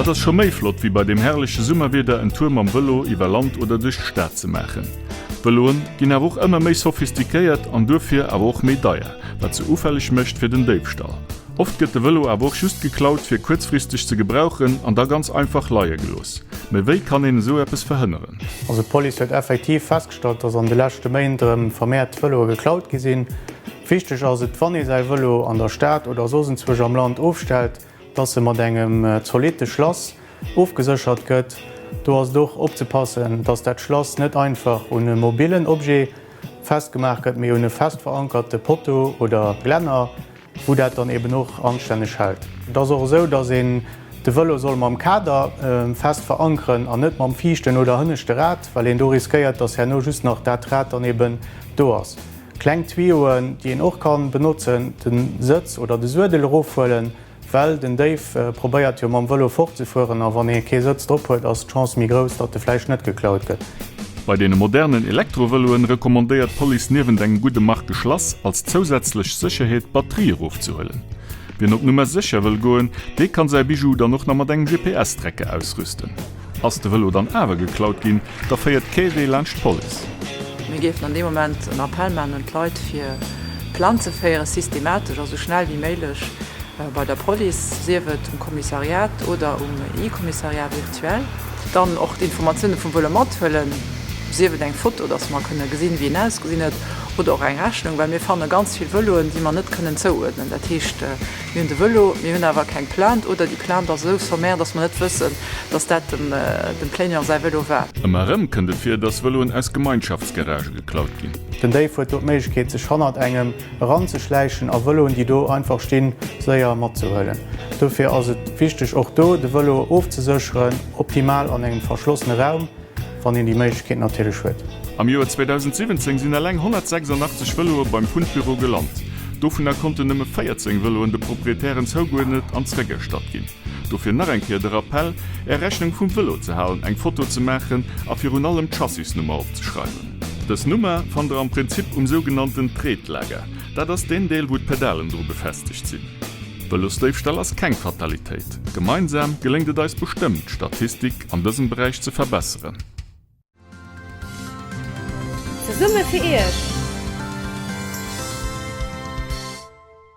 Wat ass scho méi flott wéi bei deem herrleche Summerwieder en Tour mam Vëlo iwwer Land oder duerch d'Stad ze maachen. D'Vëloen ginn awer och ëmmer méi sophistiquéiert an duerfir awer och méi deier, wat se ufälleg mécht fir den Déifstall. Oft gëtt de Vëlo awer och just geklaut fir kuerzfristeg ze gebrauchen an da ganz einfach leie gelooss. Mee wéi kann een esou eppes verhënneren? Also d'Police huet effektiv festgestallt, dass an de leschte Méint erëm vermäert Vëloe geklaut gi sinn. Wichteg ass et, wann ee säi Vëlo an der Stad oder soss enzwousch am Land ofstellt, dass e mat engem zolitte Schlass ofgeséchert gëtt. Do ass et och opzepassen, dass dat Schlass net einfach un e mobillen Objet festgemaach gëtt, mee un e fest verankerte Potto oder Glänner, wou dat dann eben och anstänneg hält. Et ass och esou, dass een de Vëlo soll mam Kader fest verankeren an net mam viischten oder hënneschte Rad, well een do riskéiert, dass herno just nach dat Rad dann eben do ass. Kleng Tuyauen, déi een och kann benotzen, den Sëtz oder de Suedel erofhuelen, well den Déif probéiert jo mam Vëlo fortzefueren a wann ee kee Sëtz drop huet, ass d'Chance méi grouss, datt e vläicht net geklaut gëtt. Bei deene modernen Elektrovëloen recommandéiert d'Police niewent engem gudde Marke-Schlass als zousätzlech Sécherheet d'Batterie erofzehuelen. Wien op Nummer sécher wëll goen, dee kann säi Bijou dann och nach mat engem GPS-Tracker ausrüsten. Ass de Vëlo dann awer geklaut ginn, da féiert kee Wee laanscht d'Police. Mir géifen an deem Moment en Appell maachen un d'Leit, fir Plainte ze féieren, systematesch a sou schnell wéi méiglech bei der Police, sief et um Kommissariat oder um E-Commissariat virtuel. Dann och d'Informatioune vum Vëlo mathuelen, sief et eng Foto, dass mer kënne gesinn, wéi en ausgesinn huet, oder och eng Rechnung, well mir fanne ganz vill Vëloen, déi mer net kënnen zouuerdnen. Dat heescht, Mir hunn de Vëlo, mir hunn awer keng Plainte oder déi Plainte ass esou sommaire, dass mer net wëssen, dass dat dem Plaignant säi Vëlo war. Ëmmer erëm kënnt et vir, dass Vëloen aus Gemeinschaftsgaragë geklaut ginn. Den Déif huet do d'Méiglechkeet, sech hannert engem eranzeschläichen a Vëloen, déi do einfach stinn, séier matzehuelen. Dofir ass et wichteg, och do de Vëlo ofzesécheren, optimal an engem verschlossene Raum. Wann een déi Méiglechkeet natierlech huet. Am Joer 2017 sinn eleng 186 Vëloe beim Fundbüro gelant. Dovunner konnten nëmme 14 Vëloen de Proprietären zouguerdnet an zeréckerstatt ginn. Dofir nach eng Kéier de Rappell, Är Rechnung vum Vëlo ze halen, eng Foto ze maachen a virun allem d'Chassisnummer opzeschreiwen. Dës Nummer fannt der am Prinzip um sougenannten Tretlager. Dat ass deen Deel wou d'Pedalen dru befestegt sinn. Vëlosdéifstall ass keng Fatalitéit. Gemeinsam geléngt et eis bestëmmt, d'Statistik an dësem Beräich ze verbesseren. Zesumme fir Iech!